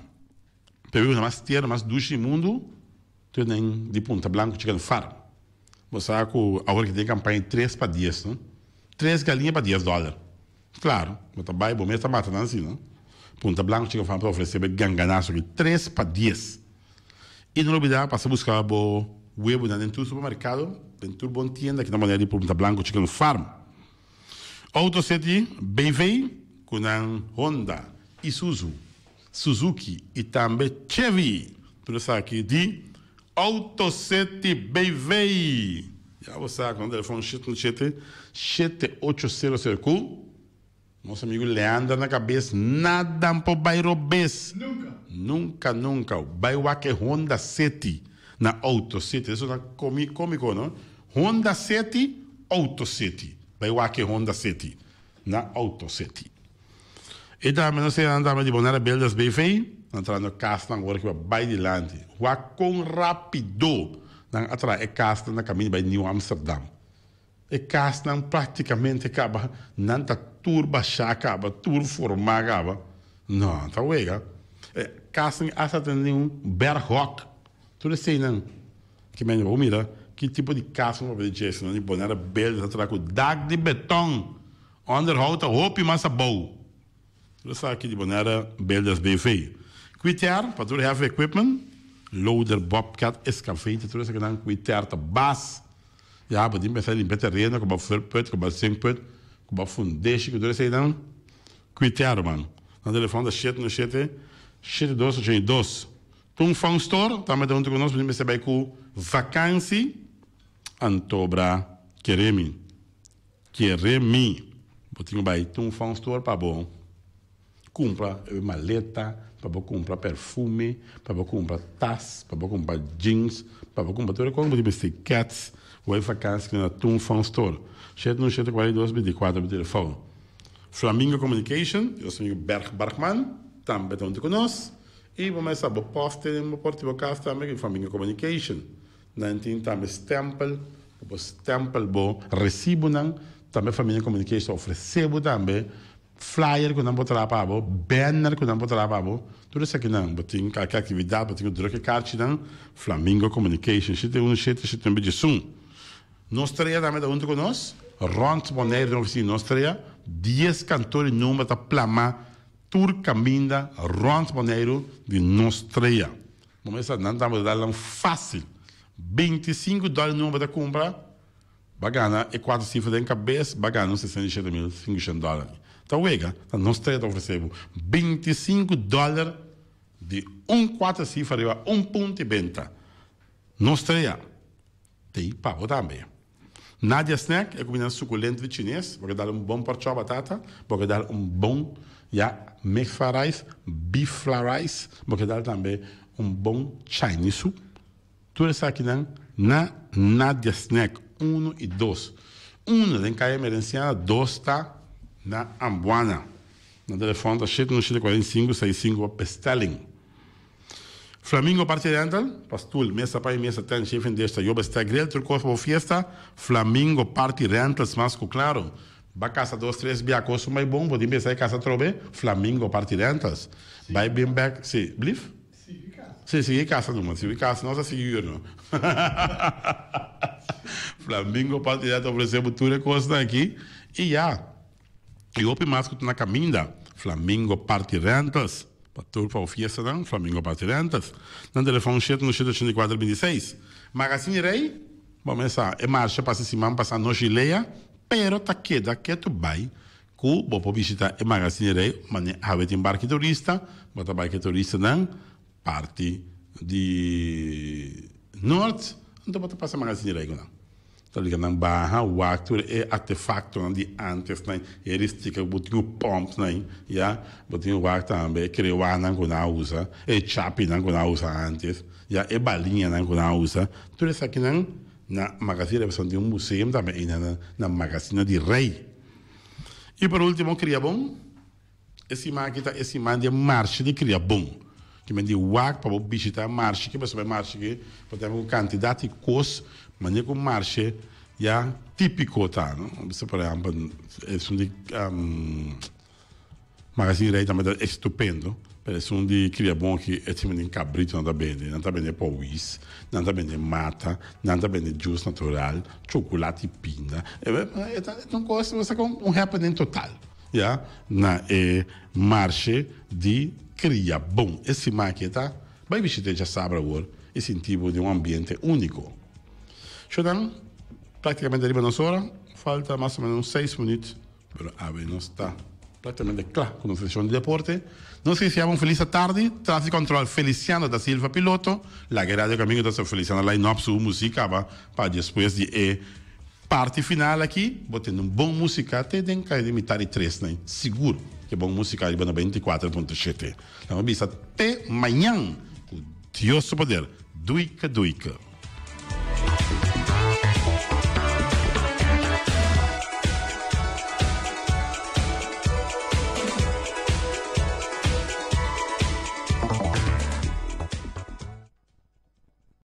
A: ta biba na mas tierra mas dushi di mundu, te den di Punta Blanco Chicken Farm. Bo sa ku awor ki tin kampaña tres pa dies, no? Tres galiña pa dies dòler. Klaro, bo ta bai, bo mes ta mata nan si, no? Punta Blanco Chicken Farm ta ofresé bo e ganganaso aki, tres pa dies. I no lubidá pasa buska bo webunan den tur supermerkado, den tur bon tienda aki na Bonaire di Punta Blanco Chicken Farm. Auto City BV ku nan Honda, Isuzu, Suzuki i tambe Chevy. Tur esaki di Auto City BV. Ya bo sa ku nan telefòn shete un shete, shete ocho sero sero ku nos amigu Leander na kabes nada por bai robes.
B: Nunka.
A: Nunka nunka. Bai wak e Honda City na Auto City. Eso ta komiko no. Honda City, Auto City. Bai wak e Honda City na Auto City. E tambe nos hende tambe di Bonaire Builders BV nan trahando kasnan ora ki bo a bai dilanti. Wak kon rapido nan a traha e kasnan na kaminda bai Nieuw Amsterdam. E kasnan praktikamente kaba, nan ta tur bashá kaba, tur formá kaba. No, ta wega. E kasnan asta tene un berghok. Tur eseinan. Ki mende bo mira ki tipo di kas bo papia di dje, sino di Bonaire Builders ta traha ku dak di beton. Onderhoud ta hopi mas abou. Tur esaki di Bonaire Builders BV. Kwiter pa tur heavy equipment, loader, bobcat, excavator, tur esakinan kwiter ta bas. Ya bo tin pensa limpia tereno ku bo vurput, ku bo zinkput, ku bo fundeshi ku tur eseinan. Kwiter man. Nan telefon ta shete no shete, shete dos ocho i dos. Tung Fong Store tambe ta huntu ku nos, bo tin mester bai ku vakansi antobra keremi. Kere mi. Bo tin ku bai Tung Fong Store pa bo kumpra e maleta, pa bo kumpra perfume, pa bo kumpra tas, pa bo kumpra jeans, pa bo kumpra tur e kos ku bo tin mester kèts. Bo bai vakansi na Tung Fong Store. Shete un shete kuarenta i dos binti i kuater bo telefòn. Flamingo Communication, nos amigu Berg Bargman tambe ta huntu ku nos. I bo mester sa bo poste den bo porta di bo kas tambe ku Flamingo Communication. Nan tin tambe stempel, bo por stempel bo resibunan. Tambe Familia Communication ta ofresé bo tambe flyer ku nan por traha pa bo, banner ku nan por traha pa bo. Tur esakinan, bo tin kalke aktividat, bo tin ku druk e karchinan, Flamingo Communication, shete unu shete shete un bidjesun. Nos trea tambe ta huntu ku nos, rònt Boneiru den ofisina nos trea, dies kantor i number ta plama tur kaminda rònt Boneiru di nos trea. Bo mester sa nan tabata dal nan fácil. 25 dòler nuevo bo ta kumpra, bo a gana e kuater sifra den kabes, bo a gana un 67 mil 500 dòler. Ta wega, ta nos tres ta ofresé bo 25 dòler di un kuater sifra riba un punto di benta. Nos trea t'ei pa bo tambe. Nadia Snack, e kumida sukulento di chines, bo ke dal un bon porchò batata, bo ke dal un bon ya mixed fried rice, beef fried rice, bo ke dal tambe un bon Chinese soup. Tur esakinan na Nadia Snack uno i dos. Uno den Kaya Emerenciana, dos ta na Ambuana. Nan telefòn ta shete no shete 45 65 pa bestelling. Flamingo Party Rental, pa stoel, mesa pa i mesa, tent, chef en desta, yoba stack grill, tur kos pa bo fiesta, Flamingo Party Rentals mas ku klaro. Ba kasa dos tres bia kos un bai bon, bo tin pensa e kasa atrobe, Flamingo Party Rentals. Bai bin bek, si, blief?
B: Sigui kasa.
A: Si, sigui kasa numa, sigui kasa, no sa sigui huur no. Flamingo Party Rental ta ofrece bo tur e kosnan aki i ya. I hopi mas ku ta na kaminda. Flamingo Party Rentals. Pa tur pa bo fiestanan, Flamingo Party Rentals. Nan telefòn shete no shete 84 26. Magazine Rey, bo mes sa, e marsha pasa siman pasá nochi lea, pero ta keda ketu bai ku bo por bishita e Magazine Rey mane awe tin barki turista, bo ta bai ku e turistanan parti di nort, anto bo ta pasa Magazine Rey ku nan. Ta liga nan baha wak tur e artefactonan di antes nan, e ristica ku bo tin ku pump nan, ya, bo tin ku wak tambe e krewanan ku nan a usa, e chapinan ku nan a usa antes, ya, e baliñanan ku nan a usa, tur esakinan na Magazine Rey pasobra tin un museum tambe einan na Magazine di Rey. I por ultimo Kriabon. E siman aki ta e siman di e marshe di Kriabon. Ki men di wak pa bo bishita e marshe ki, pasobra e marshe ki bo ta ku kantidat di kos manera ku marshe ya tipiko ta, no? Bisa por ehèmpel esun di Magazine Rey tambe ta estupendo. Pero esun di Kriabon aki e tin den kabrito nan ta bende, nan ta bende powis, nan ta bende mata, nan ta bende juice natural, chocolate y pinda. E ta un cos, bo sa con un happening total, ya, na e marshe di Kriabon. E siman aki e ta bay bishita e djasabra awor y sinti bo den un ambiente unico. Shonan, practicamente riba nos ora, falta mas o menos un seis minuut. Pero awe nos ta prácticamente cla cu nos seccion di deporte. Nos deseaba un feliz atardi. Traffic Control Feliciano da Silva piloto. Laga e radio camingo ta Feliciano line up su musica aba pa despues di e parti final aki bo tende un bon musica te den caya di mitad di tres nan. Sigur ke bon musica riba 94.7. Nan a bisa te mañan cu Dios su poder. Duike duike.